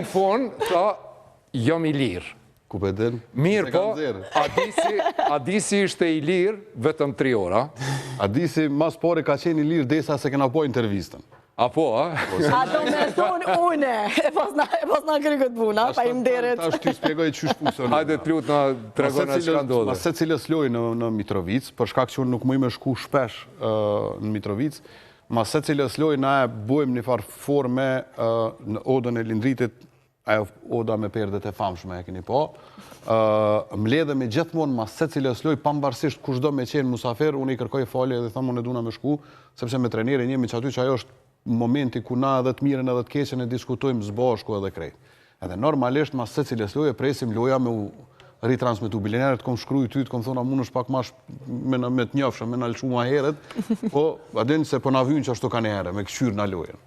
në fund, tha, jam i lirë. Ku pe din? Mirë po, Adisi, Adisi ishte i lirë vetëm 3 ora. Adisi mas pari ka qenë i lirë derisa s'e kena po intervistën. A po, a? Po, a do me thonë une, e pas na, e pas na kry këtë punë, faleminderit. Tash ty shpjegoj qysh funksionon. Hajde të lutna, tregona çka ndodhe. Mas secilës lojë në, në Mitrovicë, për shkak që unë nuk muj me shku shpesh në Mitrovicë, mas secilës lojë na e bojmë një farë forme në odën e Lindritit, Ajo oda me perdet e famshme e keni pa. Mledhemi gjithmonë mas secilës lojë, pavarësisht kush do me qenë musafir, unë i kërkoj falje dhe them unë duna me shku, sepse me trenerin jemi që aty që ajo është momenti ku na edhe të mirën edhe të keqen e diskutojmë së bashku edhe krejt. Edhe normalisht mas secilës loje presim loja me u ritransmetu. Bile niherë të kom shkruj ty, të kom thonë, a mundesh pak ma me, me të njofshëm, me na lëshu ma herët, po, a din se po na vynë që ashtu ka njëherë, me këqyrë na lojën.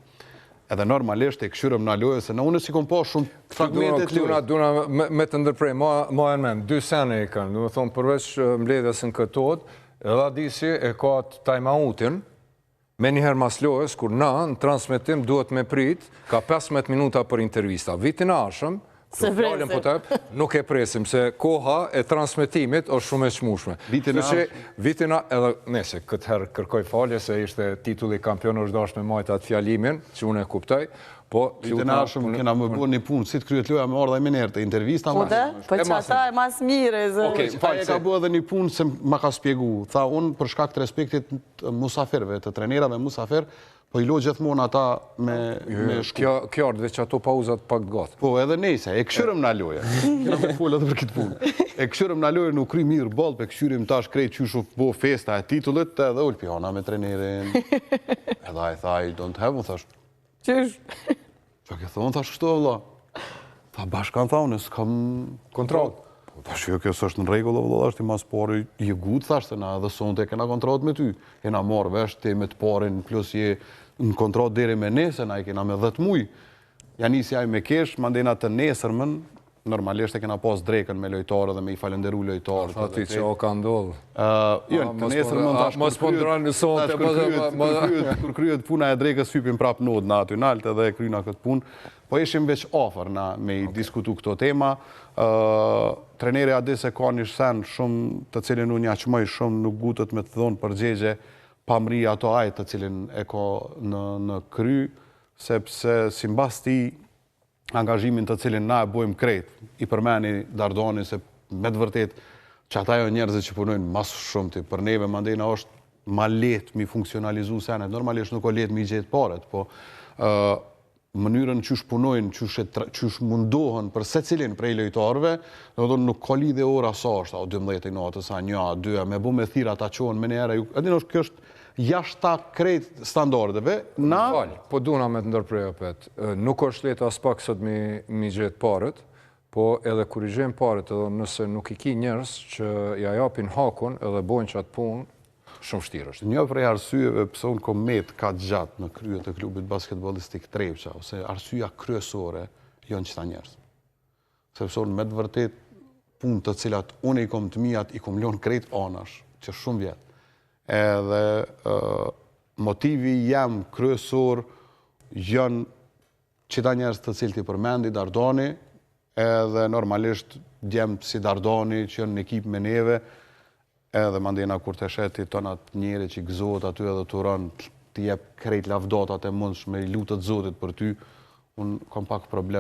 Edhe normalisht e kqyrëm na lojën, se në unë s'i kom pa shumë fragmente të lojës. Duna, duna me të ndërpre, ma, ma e men, dy sene i kanë, domethonë përveç mbledhjes në këtë odë, edhe Adisi e ka time out-in, menjëherë mas lojës, kur na në transmetim duhet me prit, ka 15 minuta për intervista. Vitin e ardhshëm, S'e presim. Po të nuk e presim, se koha e transmetimit është shumë e çmueshme. Vitin e ardhshëm. Vitin e edhe nëse këtë herë kërkoj falje se ishte titulli kampion është dashur me majt atë fjalimin, që unë e kuptoj, po vitin e ardhshëm kena me bo një punë, si të kryet loja me ardh menjëherë te intervista. Po de, po qata e mas mire, zë. Okej, fal se. Ka bo edhe një punë se ma ka spjegu. Tha unë për shkak të respektit të musafirëve, të trenerave musafir, Po i lo gjithmonë ata me, jo, me shku. Kjo, kjo ardhë, veç ato pauzat pak gatë. Po, edhe nejse, e kqyrëm na lojën. Kena me folë edhe për këtë punë. E kqyrëm na lojën, u kry mirë boll, pe kqyrim tash krejt qysh u bo festa e titullit, edhe ul pihana me trenerin. Edhe ai tha, I don't have, unë thash. Qysh? Qa ke thonë, thash kështu, vëlla? Tha, bash kanë tha, unë s'kam kontratë. Po, thash, jo, kjo s'është në rregull, vëlla, është i mas pari, je gut, thash, se na edhe sonte kena kontratë me ty. Kena marrë vesh ti me të parin, plus je në kontratë deri me nesër, na i kena me 10 muj. Ja nisi ai me kesh, mandena të nesërmën, normalisht e kena pas drekën me lojtarë dhe me i falenderu lojtarët. A ti që o ka ndodhë? Jo, të nesërmën tash mos po ndron në sonte, kur kryet puna e drekës hypim prap në odë na aty nalt edhe e kryna këtë punë. Po ishim veç afër na me i diskutu këto tema. Treneri Adis e ka një sen shumë të cilin unë ja çmoj shumë, nuk ngutet me të dhonë përgjegje pa mri ato ai të cilin e ka në në kry, sepse simbas tij angazhimin të cilin na e bojmë krejt, i përmeni Dardani se me të vërtet që ata janë njerëzit që punojnë ma së shumti, për neve mandena është ma lehtë mi funksionalizu senet, normalisht nuk o lehtë mi gjetë paret, po mënyrën qysh punojnë, qysh, qysh mundohen për secilin prej lojtarëve, do të nuk ka lidhje ora sa është, a o 12 e natës, a 1, a 2, a me bo me thirr ata çohen menjëherë, e din është kjo është jashta krejt standardeve, na... Fal, po duna me të ndërprej opet, nuk është lehtë aspak sot mi, mi gjetë paret, po edhe kur i gjen paret, edhe nëse nuk i ki njerëz që ja japin hakun edhe bojnë qatë punë, shumë vështirë është. Një prej arsyeve pse unë kom met kaq gjatë në krye të klubit basketbollistik Trepça, ose arsyeja kryesore janë qëta njerëz. Sepse unë me të vërtet punë të cilat unë i kom të mijat, i kom lonë krejt anash, që shumë vjet. Edhe motivi jem kryesor janë qëta njerëz të cilët i përmendi Dardani, edhe normalisht djemt si Dardani që janë në ekip me neve, edhe mandena kur të sheh ti ton atë njeri që gëzohet aty edhe të uron, t'i jep krejt lavdatat e mundshme, i lutet Zotit për ty, unë kam pak problem.